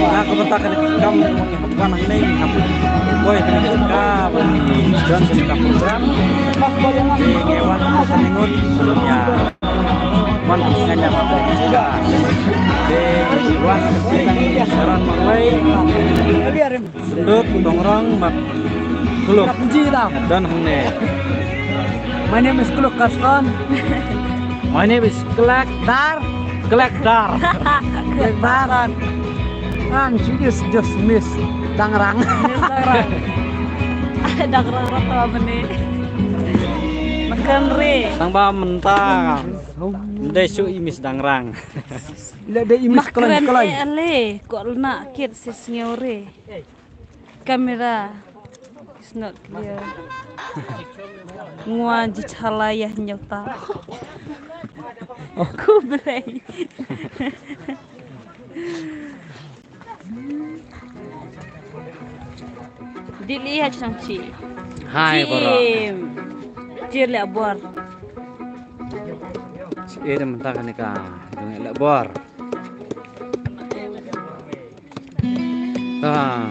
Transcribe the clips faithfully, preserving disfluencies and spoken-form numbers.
Nga ka bynta ka kam wan hangne, nga poi hangne ka ban don ka program. Ngi wan hangne ngut, ya. Wan hangne ka. Te wan hangne ka. Wan hangne ka. Sendut, tongrong, bad kluk. Ka puji ta. Don hangne. My name is Kluk Kaston. My name is Klak Dar. Klak Dar. Klak Dar. Ang she is just Miss Dangrang. Miss Dangrang. Dangrang rata bani. Makan re. Tang ba mynta. Ndai shu i Miss Dangrang. Ila dei i Miss Klak Klak. Ele, ko lna kit si sngewre. Camera is not clear. Ngwa ji chala ya nyota. Ku blei. Dili ha chang chi. Hai, bro. Chim. Chir le abor. Chir mynta kane ka. Dong le abor. Ah,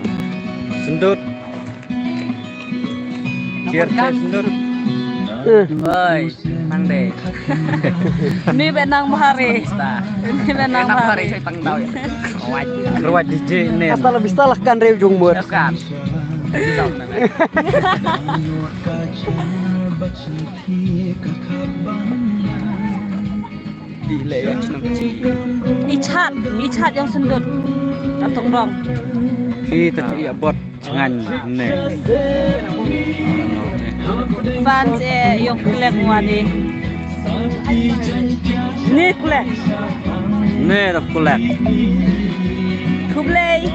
sendut. Cheers, cheers, sendut. Oi, nang de. Ni ba nang bhari. Ni ba nang bhari. Ruat D J ni. Hasta la vista lah kan reu jung mut. Kan. I chat, i chat jong sendut. Atong dong. Kita tu ya bot ngan ne. Fans eh jong Klek Ngwa ni. Ni Klek. Ni da Klek. Khublei.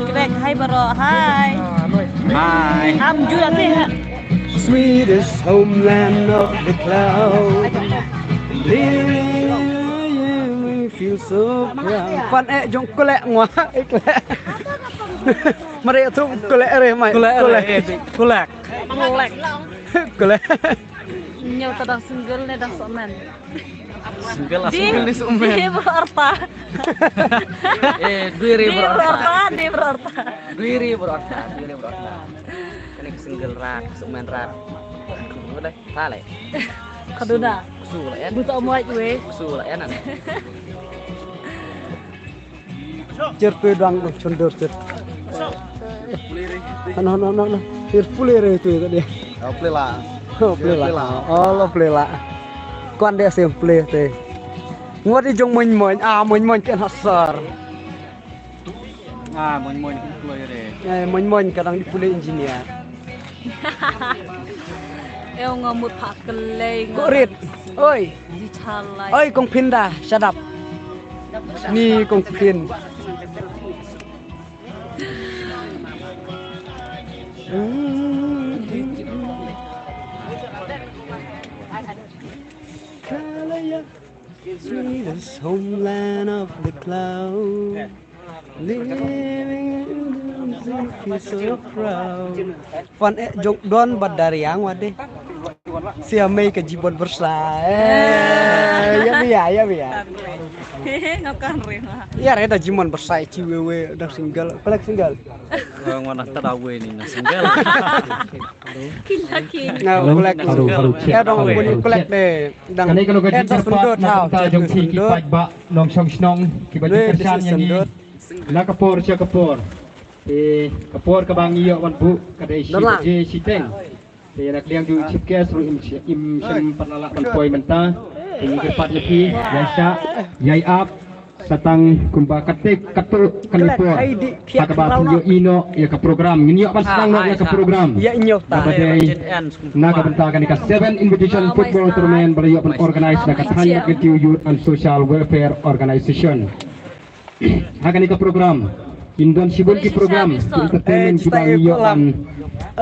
Klek, hai bro, hai. Hai. Am ju ati ha. Sweetest homeland of the cloud. Living, I feel so proud. Fan eh jong Klek Ngwa, eh, Klek. Mari tu Klek re mai. Klek re, Klek. Klek. Klek. Nyo ta dang single ne dang somen. Single lah, single ni somen. Di bro Arta. Eh, dui ri bro Arta. Di bro Arta, di bro Arta. Dui ri bro Arta, dui ri bro Arta. Kane single rat, somen rat. Boleh, tale. Kaduna. Su lah ya. Buta muat we. Su lah ya nan. Cher tu dang tu chundur cher. Ano ano ano ano. Cher pule re tu tadi. Oh, pule la. Oh, pule la. Oh, lo pule la. Kwan dia sem pule te. Ngot di jong moin moin. Ah, moin moin kan hasar. Ah, moin moin kan pule re. Eh, moin moin kadang di pule engineer. Eu nga mut pha klei nga. Kurit. Oi. Di chalai. Oi, kong Phinda, shut up. Ni kong Phin. Kalaya. Sweetest homeland of the cloud. Living in the city so proud. Fan eh jong don bad dariang wade. Sia mei ka jibon bersa. Eh, ya bia, ya bia. Ngam kan ring. Ya reda jimon bersa ci wewe dang single. Kolek single. Ngwana tada we ni na single. King la king. Nga kolek. Haru, haru, check. Ya dong, haru, bun haru, kolek check. De. Dang. Kane ka long ka eh, jingkyrpad sendot na ka bynta jong phi ki paidbah nongshong shnong kiba ju kyrshan ïa ngi na ka por sha ka por. Te ka por kaba ngi ïoh ban buh ka dei shi baje shiteng. Te na ka liang jong u chief guest ruh im sh-, im shym pat la lah ban poi mynta. Te ngi kyrpad ïa phi, ïa shah, ïa ap. Sa tang kumba kate katto katne por ha kaba phin ïohi noh ïa ka program, ngin ïoh ban sdang noh ïa ka program. Kaba dei na ka bynta kane ka seven invitation football tournament ba la ïoh ban organize da ka thaiñ Marketing Youth and Social Welfare Organization. Ha kane ka program kin don shibun ki program, ki entertainment kiba ngi ïoh ban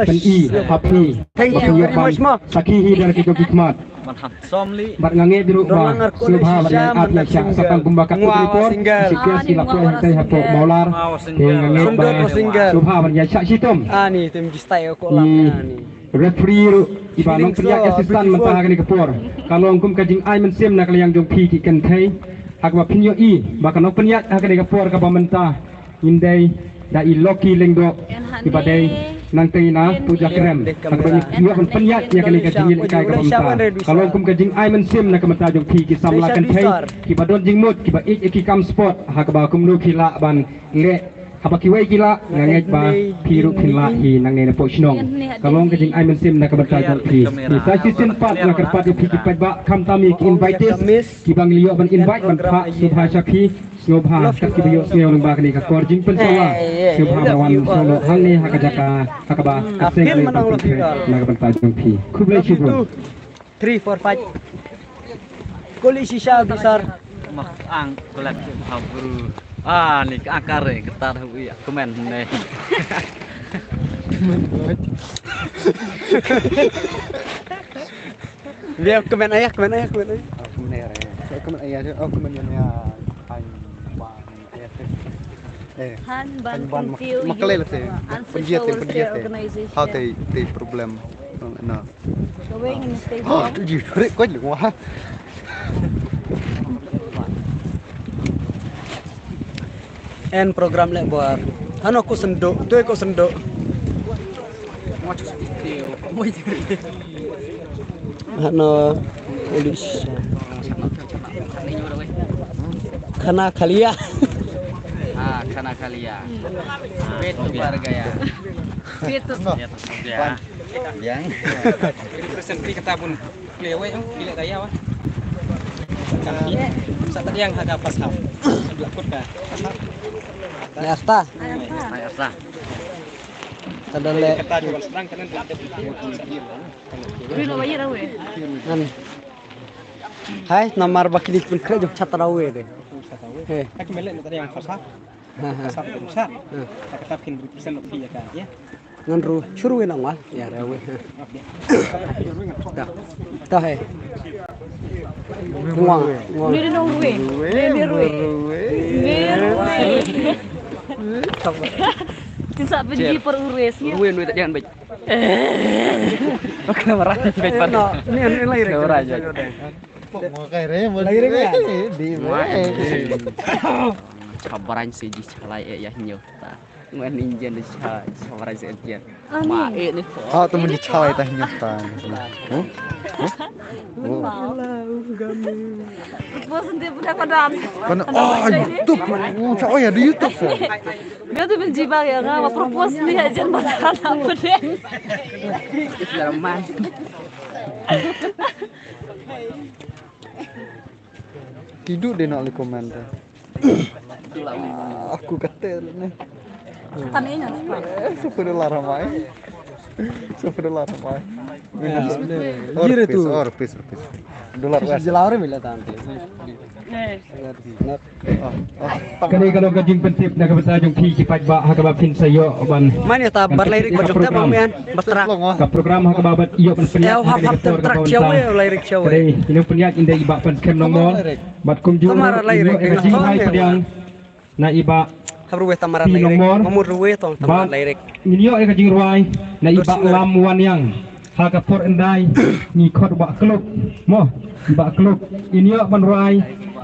pyni ha phi. Thank you very much, ma. Sakhi hi da ki jong ki khmat. Bad nga ngeit ruh ba sngewbha ban ïa ap ïa shah sa tang kumba katto katne por. Shi pia shi la poi hangtai hapoh Mawlar. Te nga ngeit ba sngewbha ban ïa shah shitom. Ani tem ki style ko lang ani. Referee ruh kiba nongpynïaid assistant mynta ha kane ka por. Ka long kum ka jingai mynsiem na ka liang jong phi ki kynthei. Ha kaba phin ïohi ba ka nongpynïaid ha kane ka por kaba mynta. Ngin dei da i Lucky Lyngdoh iba dei nangtei na Puja Krem. Haba ngi ïoh ban pynïaid ïa kane ka jingïalehkai kaba mynta ka long kum ka jingai mynsiem na ka bynta jong phi ki samla kynthei kiba don jingmut kiba ïeit ïa ki kam sport ha kaba kumno ki lah ban leh haba kiwei ki lah nga ngeit ba phi ruh phin lah hi nangne na pdeng shnong. Ka long ka jingai mynsiem na ka bynta jong phi. Te sa shisien pat nga kyrpad ïa phi ki paidbah khamtam ïa ki invitees kiba ngi la ïoh ban invite ban phah sngewbha sha phi. Sngewbha kat kiba ïohsngew lyngba kane ka kor jingpynsawa. Sngewbha ba wan sngewbha hangne ha ka jaka ha kaba ka seng ka jingpynsawa na ka bynta jong phi. Khublei shibun. Three, four, five. Kuli shisha bisar. Mak ang kulak ha bru. Ah, ni ka akar eh ketar hu ya kemen ne. Dia kemen ayah, kemen ayah, kemen ayah. Oh, kemen ayah, ya. Kemen ayah, oh, kemen ayah, ya. Hai, bang. Eh, han ban, han ban mak-, makalei la te. Penjiat te, penjiat te. Hau te, te problem. Na. Kawei ngin stay. Oh, ji, rik koi lu wah. En program le bor. Hano ko sendok, tu ko sendok. Hano, ulis. Khana khalia. Ah, khana khalia. Petu bargaya. Petu. Ya, ya. Yang. Represent kita pun. Clear way, oh, bila daya wah. Kan dia. Sa tadi yang ada pas hap. Dua kut ka. Pas hap. Ya, asta. Ya, asta. Kada le. Kata juga sedang kena ada. Kan. Hai, namar bakini pun kena jumpa chat rawe deh. Heh. Aku melek tadi yang pas hap. Ha, ha. Pas hap jumpa. Ha. Kata pin represent lebih ya kan, ya. Ngan ru, shu ru ina ngwa. Ya, ru. Dah. Dah, eh. Ngwa, ngwa. Ni ru ru. Ni ru ru. Ni ru ru. Tin sa benji per urus ni. Ru ru tak jangan baik. Oke, marah baik. No, ni, ni lagi. Marah aja. Pok mo kay re, mo lagi re. Di mo. Chabarang si ji chalai eh ya nyo. Ngan injen de cha, cha warai se injen. Ma, eh, ni. Ha, tu mun di chai ta nyata. Huh? Huh? Oh. Bos nanti pun dah padam. Kan, oh, YouTube. Oh, cha, oh ya, di YouTube sa. Dia tu menjibar ya, ngah propose ni aja masalah apa deh. Selamat. Tidur dia nak komen tu. Aku kata ni. Tanya nya. Eh, sepuluh lah ramai. Sepuluh lah ramai. Jire tu. Or pis, or pis. Dollar wes. Jelaure mila tante. Kane ka long ka jingpyntip na ka bynta jong phi ki paidbah ha kaba phin sa ïoh ban. Mane ta bar lyric ba jong ta ba mian batra. Ka program ha kaba bad ïoh ban pynïaid. Ïa hap hap tem trak chawe lyric chawe. Kane ino pynïaid ynda i Bah Pynskhem Nongmor. Bad kumjuh ïoh ka jinghai pdiang na i Bah Hap ruwe tamara lyric. Nongmor. Mamut ruwe tong tamara lyric. Ngin ïoh ïa ka jingrwai na i Bah Lam Wanniang. Ha ka por ynda ngi khot Bah Kluk. Mo, Bah Kluk. Ngin ïoh ban rwai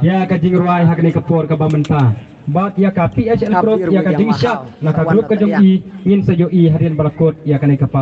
ïa ka jingrwai ha kane ka por kaba mynta. Bad ïa ka P H L Group ïa ka jingshah na ka group ka jong i ngin sa ïohi hadien ba la kut ïa kane ka pass.